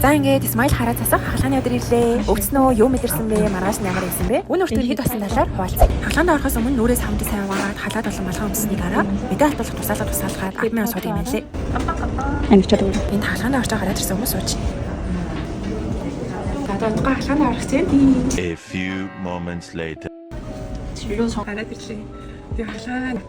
За, ингээд Smile хараа засах хагалгааны өдөр ирлээ. Өвцсөн үү? Юу мэдэрсэн бэ? Маргааш нь ямар байсан бэ? Үн өртөө хэд болсон талаар хуваалцъя. Хагалгаанд орохоос өмнө нүүрээ савнтай сайн угаагаад, халаад болон малгай өмссөний дараа мэдээ алдуулах тусаалга тусаалгаад 10,000 сууд юм лээ. Анивчаад өгөх. Энд хагалгаанд орж байгаа гараад ирсэн хүмүүс сууж. За, одоо удахгүй хагалгаанд орох чинь. A few moments later. 진료 정 Гараад ирлээ. Тэгээ хагалгаа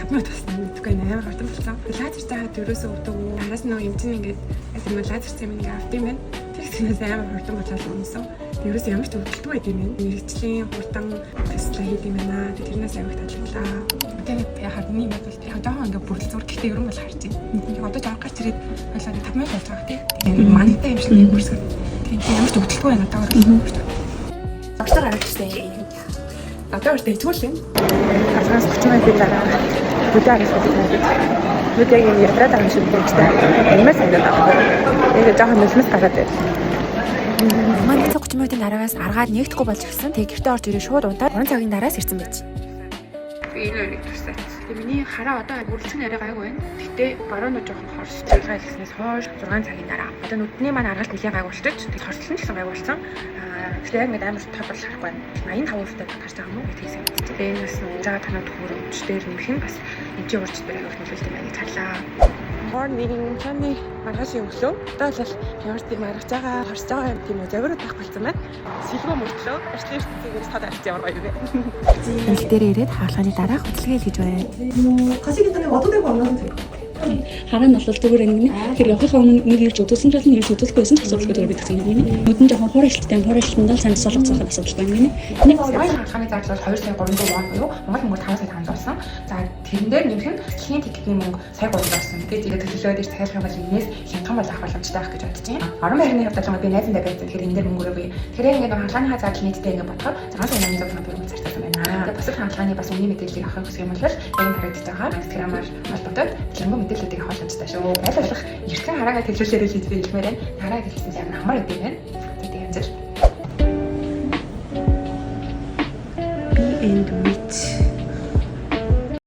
5 минут болсон, мэдэхгүй байна, амар хурдан болсон. Лазер цаагаад ерөөсөө өгдөг. Араас нөгөө эмчин ингээд тийм лазер цай минь ингээд авд юм байна. Тэр хэсгээс амар хурдан болоод өмсөн. Тэгээ ерөөсөө ямар ч өвдөлтгүй байд юм байна. Мэргэжлийн хурдан тестлээ хийд юм байна. Тэгээ тэрнээс аяг таалагдлаа. Тэгээ яхад миний бодвол яг жоохон ингээд бүрдэл зүр, гэхдээ ерөн бол харж байна. Тэгээ одоо жоо гарч ирээд ойлоо 5 минут болж байгаа, тий. Тэгээ мантай юм шиг нэг бүрсгэн. Тэгээ ямар ч өвдөлтгүй байна одоо. Огцоор гараад ирсэн. Одоо хүртэл итгүүл юм. Хагалгаас 30 минутын дараа нүдээ харах гэдэг юм. Нүд яг юм ядраад байгаа юм шиг байна. Анимаас санагдаад байгаа. Яг жоохон нулимс гараад байна. Манай цаг 30 минутын дараагаас аргаад нэгдэхгүй болж ирсэн. Тэгээ гэртээ орж ирээ шууд унтаад 3 цагийн дараас ирсэн байж. Би энэ хоёрыг турсаа. Тэгээ миний хараа одоо бүрэлдэхүүн арай гайгүй байна. Гэтэ баруун нүд жоохон хорс цалгаа хэлснээс хойш 6 цагийн дараа. Одоо нүдний маань аргалт нэлээд гайгүй болчих. Тэгээ хорслон ч гэсэн гайгүй болсон. Аа, гэтэ яг ингээд амар тод бол харахгүй байна. 85% таа харж байгаа юм уу? Тэгээ санагдчих. Тэгээ энэ бас нөгөө жаа танаа төхөөрөмж дээр нэмэх нь бас энэ чинь урч дээр аяг нөлөөлт юм байна гэж харлаа. Morning, таны маргааш өглөө. Одоо л ямар ч тийм аргаж байгаа, хорсож байгаа юм тийм үү, загварууд байхгүй болсон байна. Сэлгөө мөртлөө ажлын ертөнцийн тод арч ямар гоё вэ? Хэл дээр ирээд хагалгааны дараах хөдөлгөөн хийж байна. 가시기 전에 와도 되고 안 와도 되고. Хараа нь бол зүгээр ингэнэ. Тэгэхээр явахынхаа өмнө нэг ирж үзүүлсэн ч болно, ирж үзүүлэхгүй байсан ч асуудалгүй, зүгээр бид гэсэн юм. Нүд нь жоохон хур ажилттай, хур ажилтнаа л сайн солоцох асуудал байна гинэ. Нэг Smile хагалгааны зардал бол 2 сая 300 вон буюу Монгол мөнгөөр 5 сая 500 болсон. За, тэрэн дээр нэмэх нь дэлхийн тикетний мөнгө сая 300 болсон. Тэгээд ингээд төлөвлөөд ирж захиалах юм бол энэс хямдхан бол авах боломжтой байх гэж бодож байна. Орон байрны хувьд бол би найзандаа байсан. Тэгэхээр энэ дээр мөнгө өрөөгүй. Тэгэхээр ингээд хагалгааныхаа зардал нийтдээ ингээд бодохоор 6 сая 800 сая төгрөг зарцуулсан байна. Тэгээд бусад хагалгааны бас үнийн мэдээллийг авахыг хүсэх юм бол энэ харагдаж байгаа Instagram-аар холбогдоод дэлгэрэнгүй мэдээллүүдийг авах боломжтой шүү. Аль болох эртхэн хараагаа төлөвлөлөөрэй гэж би хэлмээр байна. Хараа хэлсэн амар амар өгдөг юм байна. Тэгээд амжилт. Би энд